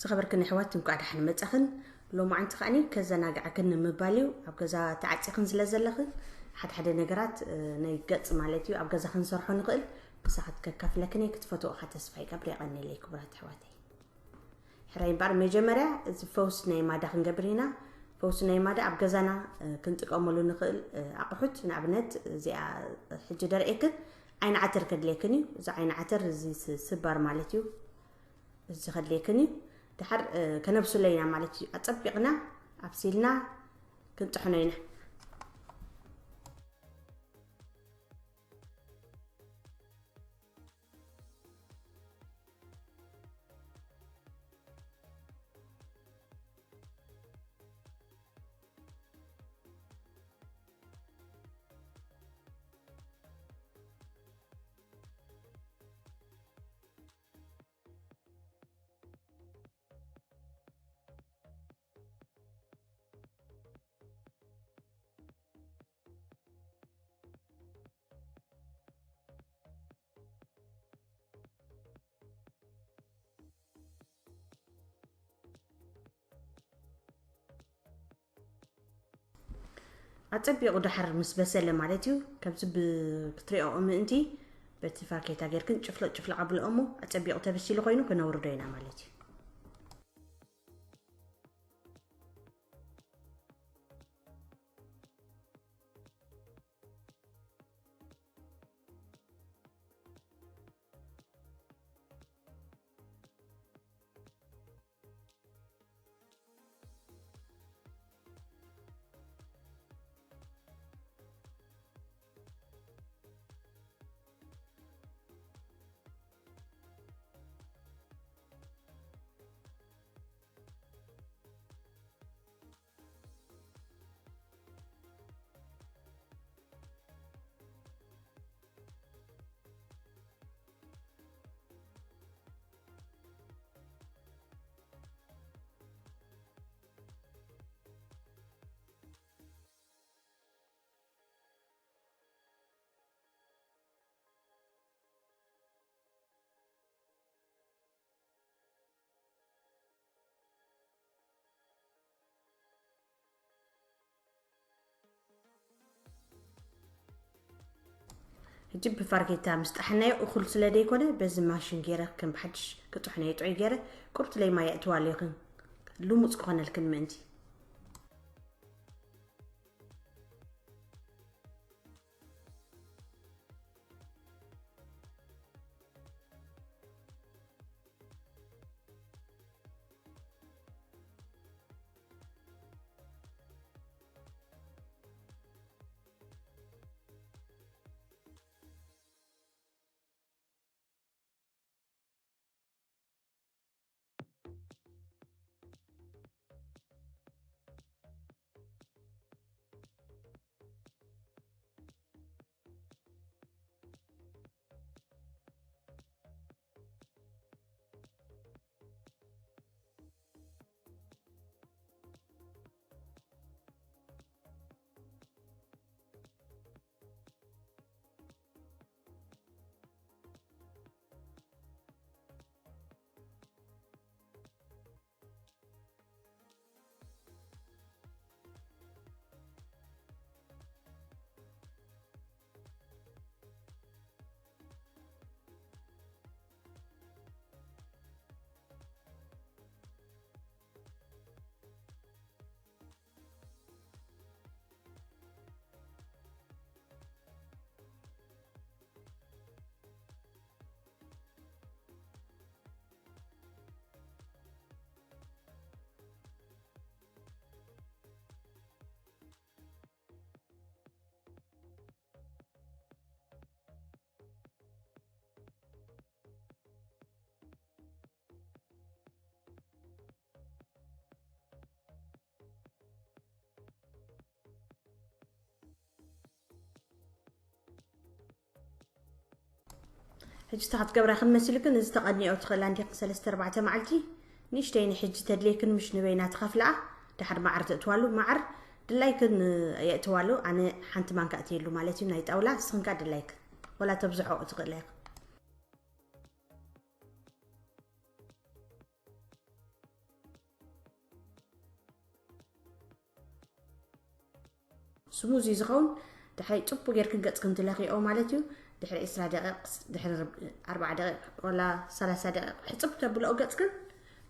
ተኸበርክን ኣሕዋት፣ እንኳዕ ደሓን መጻኽን። ሎማዓንቲ ከኣኒ ከዘናግዓክን ንምባል እዩ። ኣብ ገዛ ተዓጺኽን ስለ ዘለኽን፣ ሓደ ሓደ ነገራት፣ እ፣ ናይ ገጽ ማለት እዩ፣ ኣብ ገዛ ክንሰርሖ ንኽእል። ንሳኻት ከካፍለክን እየ፣ ክትፈትዎ ኢኻ ተስፋ ይገብር። የቐንየለይ ክቡራት ኣሕዋተይ። ሕራይ እምበኣር፣ መጀመርያ እዚ ፈውሲ ናይ ማዳ ክንገብር ኢና። ፈውሲ ናይ ማዳ ኣብ ገዛና፣ እ፣ ክንጥቀመሉ ንኽእል፣ እ፣ ኣቑሑት፣ ንኣብነት እዚኣ ሕጂ ደርእየክን ዓይኒ ዓተር ከድልየክን እዩ። እዚ ዓይኒ ዓተር እዚ ስ-፣ ስባር ማለት እዩ። እዚ ከድልየክን እዩ። ድሓር፣ እ፣ ከነብስሎ ኢና ማለት እዩ። ኣጸቢቕና ኣብሲልና ክንጥሕኖ ኢና። ኣጸቢቑ ድሓር ምስ በሰለ ማለት እዩ። ከምዚ ብ-፣ ክትሪኦ ምእንቲ በቲ ፋርኬታ ጌርክን ጭፍለቕ ጭፍለቕ ኣብልኦ እሞ ኣጸቢቑ ተበሲሉ ኮይኑ ክነውርዶ ኢና ማለት እዩ። ሕጂ ብፋርኬታ ምስ ጠሓናዮ እኹል ስለ ደይኮነ፣ በዚ ማሽን ገይረ ከም ብሓድሽ ክጥሕኖ እየ። ጥዑይ ገይረ ቁርትለይ ማይ የእትዋሉ ይኽን ልሙጽ ክኾነልክን ምእንቲ። ሕጂ እታ ክትገብራ ክንመሲልክን፣ እዚ ተቐኒኦ ትኽእላ እንዲኽን ሰለስተ ኣርባዕተ መዓልቲ ንእሽተይ ንሕጂ ተድልየክን፣ ምሽ ንበይና ትኸፍልኣ፣ ድሓር መዓር ተእትዋሉ። መዓር ድላይክን የእትዋሉ። ኣነ ሓንቲ ማንካ እትየሉ ማለት እዩ ናይ ጣውላ፣ ንስኽን ከኣ ድላይክን ወላ ተብዝሖ ትኽእላ ኢኽን። ስሙዚ ዝኸውን ድሕሪ ጽቡቅ ጌርክን ገጽክን ትለኽዮ ማለት እዩ። ድሕሪ ዕስራ ደቂቕ፣ ድሕሪ ኣርባዓ ደቂቕ ወላ ሰላሳ ደቂቕ ሕጽብ ተብልኦ ገጽክን፣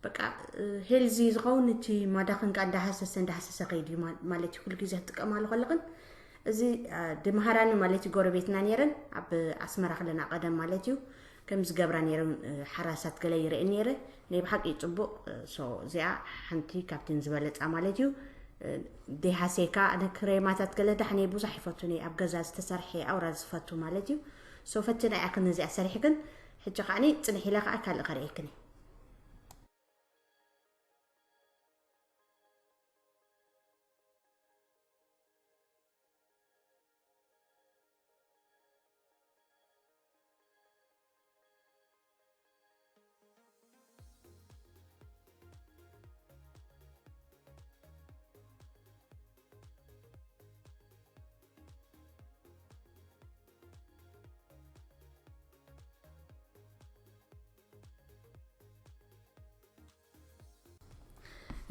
በቃ ሄልዚ ዝኸውን፣ እቲ ማዳኽን ከኣ እንዳሃሰሰ እንዳሃሰሰ ከይድ እዩ ማ- ማለት እዩ። ኩሉ ግዜ ክትጥቀማሉ ከለኽን እዚ ድምሃራኒ ማለት እዩ። ጎረቤትና ነይረን ኣብ ኣስመራ ከለና ቀደም ማለት እዩ። ከም ዝገብራ ነይረን ሓራሳት ገለ ይርኢ ነይረ። ናይ ብሓቂ ጽቡቕ። ሶ እዚኣ ሓንቲ ካብተን ዝበለጻ ማለት እዩ። ደይሃሰካ፣ ኣነ ክሬማታት ገለ ዳሕነ ብዙሕ ይፈቱን እየ፣ ኣብ ገዛ ዝተሰርሐ ኣውራ ዝፈቱ ማለት እዩ። ሶ ፈትና እያ ክን እዚኣ ሰሪሕክን። ሕጂ ከዓኒ ጽንሕ ኢለ ከዓ ካልእ ከርእየክን እየ።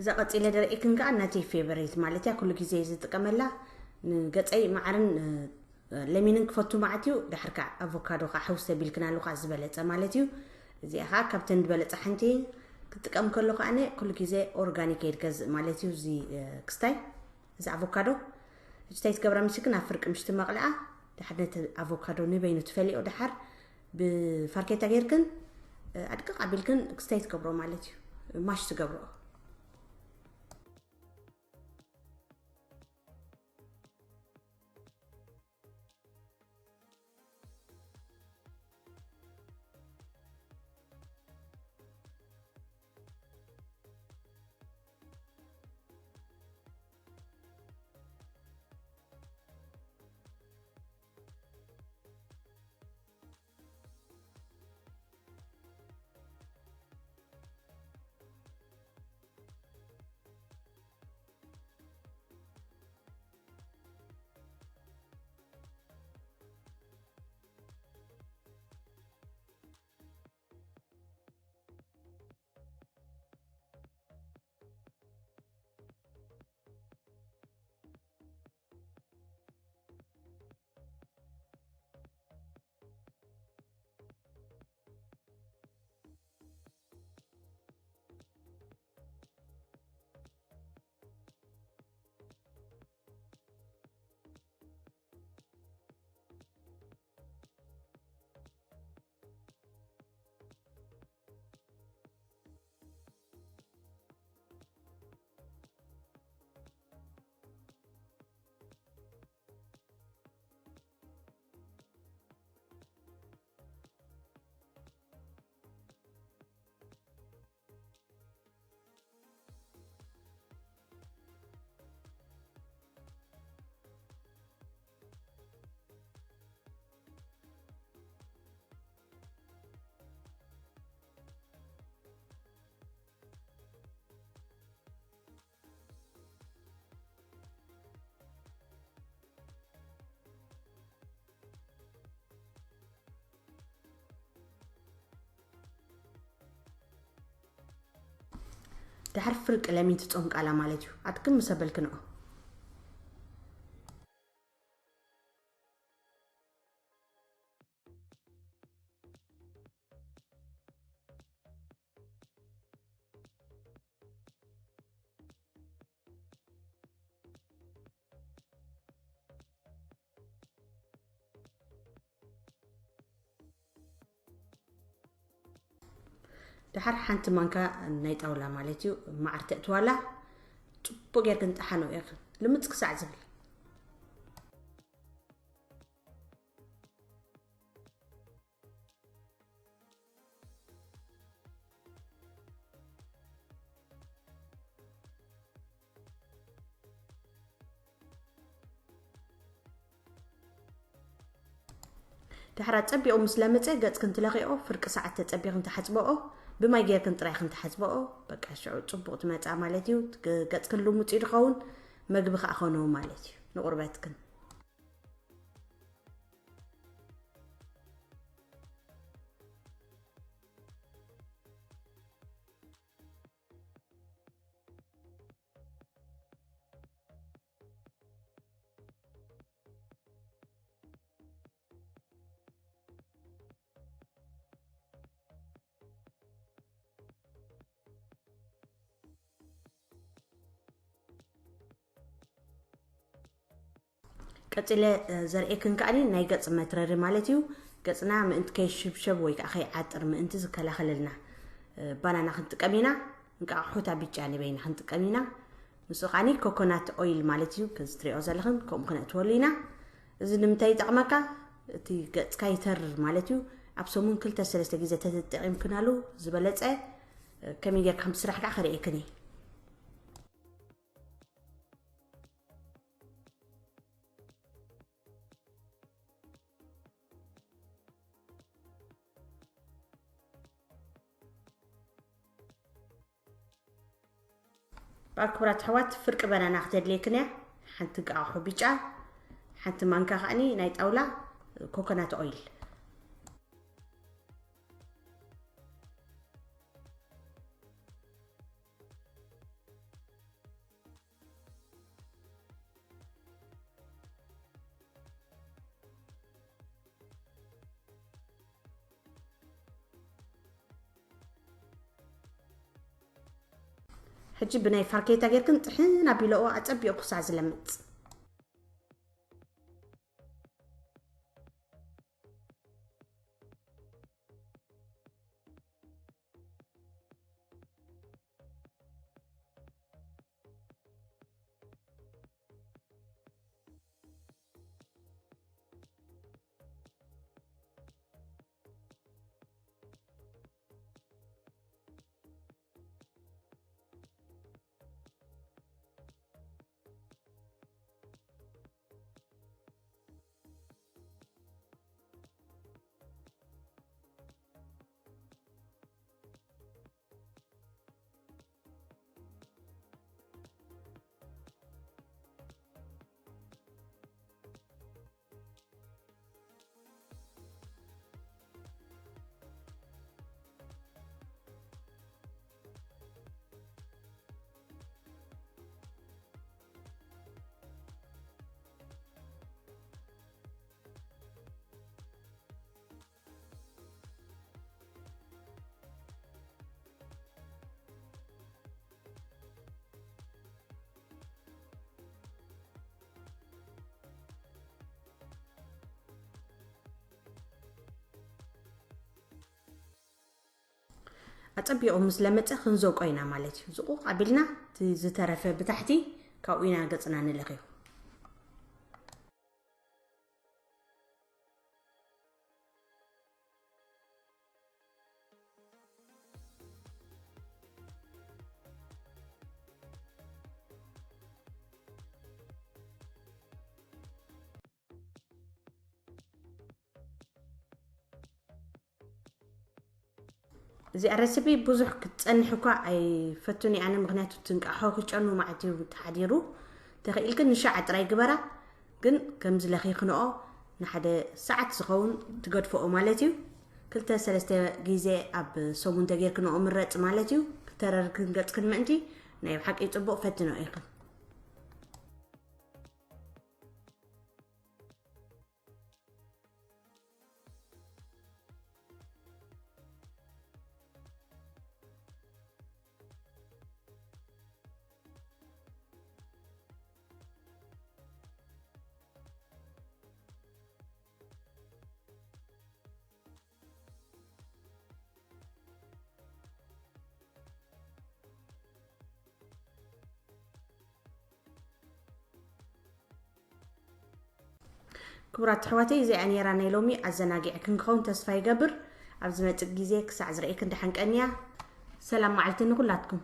እዛ ቀጺለ ደረኢክን ከዓ ናተይ ፌቨሬት ማለት እያ። ኩሉ ግዜ ዝጥቀመላ ንገጸይ ማዕርን ለሚንን ክፈቱ ማለት እዩ። ድሕር ከዓ ኣቮካዶ ከዓ ሕውስ ተቢልክናሉ ከዓ ዝበለጸ ማለት እዩ። እዚኣ ከዓ ካብተን ዝበለጸ ሓንቲ ክጥቀም ከሎ ከዓ ኩሉ ግዜ ኦርጋኒክ እየ ዝገዝእ ማለት እዩ። እዚ ክስታይ እዚ ኣቮካዶ ሕጂ እንታይ ትገብራ ምስክን ኣብ ፍርቂ ምሽቲ መቕልዓ ድሓር ነቲ ኣቮካዶ ንበይኑ ትፈልዮ ድሓር ብፋርኬታ ጌርክን ኣድቅቕ ኣቢልክን ክስታይ ትገብሮ ማለት እዩ። ማሽ ትገብሮ። ድሓር ፍርቂ ለሚን ትጾም ቃላ ማለት እዩ። ኣትክም ምሰበልክንኦ። ድሓር ሓንቲ ማንካ ናይ ጣውላ ማለት እዩ፣ መዓር ተእትዋላ። ጽቡቅ ጌርክን ጠሓኖ ኢኽን ልምጽ ክሳዕ ዝብል። ድሕራ ጸቢቑ ምስ ለመጸ ገጽክን ትለኽኦ፣ ፍርቂ ሰዓት ተጸቢኽን ትሓጽበኦ፣ ብማይ ጌርክን ጥራይኽን ትሓጽበኦ። በቃ ሽዑ ጽቡቕ ትመጻ ማለት እዩ። ገጽክን ልሙጽ እዩ ዝኸውን፣ መግቢ ከኣ ኾነው ማለት እዩ ንቑርበትክን። ቀጺለ ዘርእየክን ከኣኒ ናይ ገጽ መትረሪ ማለት እዩ። ገጽና ምእንቲ ከይሽብሸብ ወይ ከዓ ከይዓጥር ምእንቲ ዝከላኸለልና ባናና ክንጥቀም ኢና። እንቃቑሑታ ብጫ ንበይና ክንጥቀም ኢና። ንሱ ከኣኒ ኮኮናት ኦይል ማለት እዩ። ከዚ ትሪኦ ዘለኽን ከምኡ ክነእትወሉ ኢና። እዚ ንምንታይ ይጠቕመካ? እቲ ገጽካ ይተርር ማለት እዩ። ኣብ ሰሙን ክልተ ሰለስተ ግዜ ተተጠቒምክናሉ ዝበለጸ። ከመይ ጌርካ ከም ትስራሕ ከዓ ከርእየክን እየ። በኣል ክቡራት ኣሕዋት፣ ፍርቂ በናና ክተድልየክን እያ። ሓንቲ እንቃቑሖ ብጫ፣ ሓንቲ ማንካ ከኣኒ ናይ ጣውላ ኮኮናት ኦይል። ሕጂ ብናይ ፋርኬታ ጌርክን ጥሕን ኣቢለኦ ኣጸቢቑ ክሳዕ ዝለምጽ። ኣጸቢቑ ምስ ለመጸ ክንዘውቆ ኢና ማለት እዩ። ዝቑቕ ኣቢልና እቲ ዝተረፈ ብታሕቲ ካብኡ ኢና ገጽና ንለኽዮ። እዚኣ ረሲፒ ብዙሕ ክትጸንሕ እኳ ኣይፈቱን እየ ኣነ፣ ምኽንያቱ ትንቃሖ ክጨኑ መዓት እዩ ተሓዲሩ። ተኽኢልክን ንሻዓ ጥራይ ግበራ፣ ግን ከምዚ ለኺኽንኦ ንሓደ ሰዓት ዝኸውን ትገድፍኦ ማለት እዩ። ክልተ ሰለስተ ግዜ ኣብ ሰሙን ተጌርክንኦ ምረጽ ማለት እዩ። ክተረርክን ገጽክን ምእንቲ ናይ ብሓቂ ጽቡቕ ፈትንኦ ኢኽን። ክቡራት ኣሕዋተይ፣ እዚኣ ነይራ ናይ ሎሚ ኣዘናጊዐክን ክኸውን ተስፋ ይገብር። ኣብ ዝመጽእ ግዜ ክሳዕ ዝርእየክን ደሓን ቀንያ። ሰላም መዓልቲ ንኹላትኩም።